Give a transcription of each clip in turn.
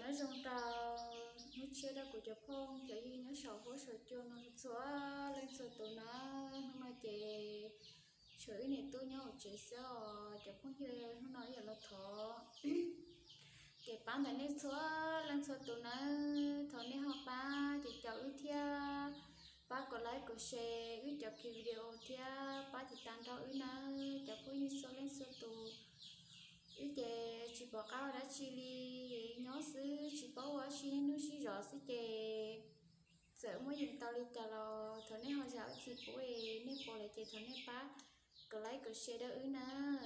Nyob zoo rau hnub tshiab rau kuv cov phooj cov ywg nyob saum huab saum cua no txhua leej txhua tus na. Hnub no ces tshuav wb niam tub nyob hauv tsev xwb os cov phooj ywg, hnub no wb yuav los thov kev pab ntawm nej txhua leej txhua tus nawb. Thov nej ho pab ces caum wb thiab, pab kom like kom share wb cov ki video thiab pab tiv tas nrog wb nawb cov phooj ywg txhua leej txhua tus. Wb ces tsis pom qab ua dab tsi li, nyob xwb tsis paub ua dab tsi, niaj hnub sib zov xwb ces txawm muaj yeem tau li cas los thov nej ho zam wb txim pub, nej pom lawm ces thov nej pab kom like kom share rau wb nawb.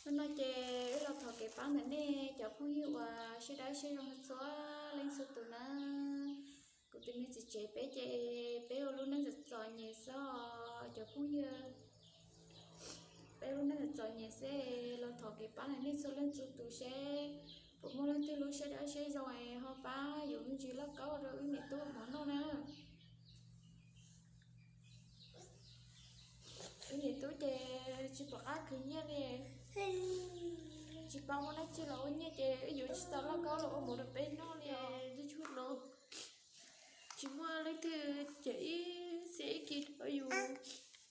Hnub no ces wb los thov kev pab ntawm nej cov phooj ywg uas siab dawb siab zoo txhua leej txhua tus nawb. Kuv tus me txiv tsev peb ces peb ua lub neej txom txom nyem xwb os cov phooj ywg. Peb lub neej txom txom nyem xwb, los thov kev pab ntawm nej txhua leej txhua tus seb puas muaj leej twg lub siab dawb siab zoo es ho pab yuav me ntsis lauj kaub rau wb niam tub mov noj na. Wb niam tub ces tsis pom qab khwv nyiaj li, tsis paub muaj dab tsi los ua nyiaj ces wb yuav tsis tau lauj kaub los ua mov rau peb noj li os. Ntu tshuaj no tsis muaj leej twg cem ib txhiab ib kis rau yus,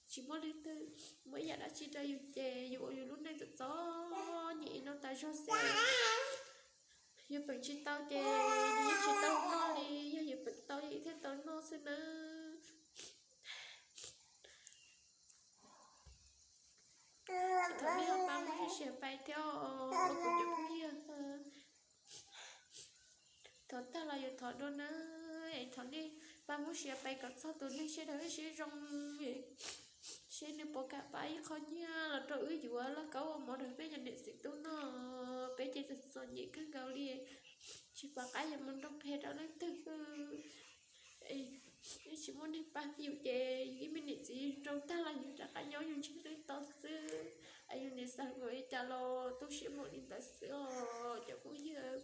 tsis muaj leej twg muab ib yam dab tsi rau yus ces yus ua yus lub neej txom txom nyem no tas zog xwb. Yus peem tsis tau ces yus yeej tsis tau noj li, yog yus peem tau yus thiaj tau noj xwb nawb. Thov nej ho pab muab share pais thiab os kuv cov phooj ywg. Thov tag los yus thov dua nawb, es thov nej pab muab share pais kom txog tus neeg siab dawb siab zoo, seb nws puas kam pab ib qho nyiaj los rau wb yuav lauj kaub ua mov rau peb cov niam txiv tub noj. Peb ces txom txom nyem kawg nkaus li, tsis pom qab yuav mus nrog qhia rau leej twg. Yus tsis muaj neeg pab yus ces yus ib me niam txiv rau tag los yus rov qab nyob yus ntsej muag to xwb, es yus niam xav npaum li cas los tu siab npaum li ntawd xwb os cov phooj ywg.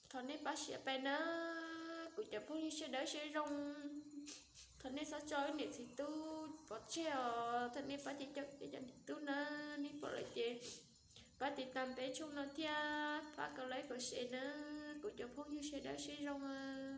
Thov nej pab share pais nawb kuv cov phooj ywg siab dawb siab zoo. Thov nej txhob tso wb niam txiv tub pov tseg os, thov nej pab caum caum peb cov niam tub nawb. Nej pom lawm ces pab tiv tas peb tshooj no thiab pab kom like kom share nawb kuv cov phooj ywg siab dawb siab zoo.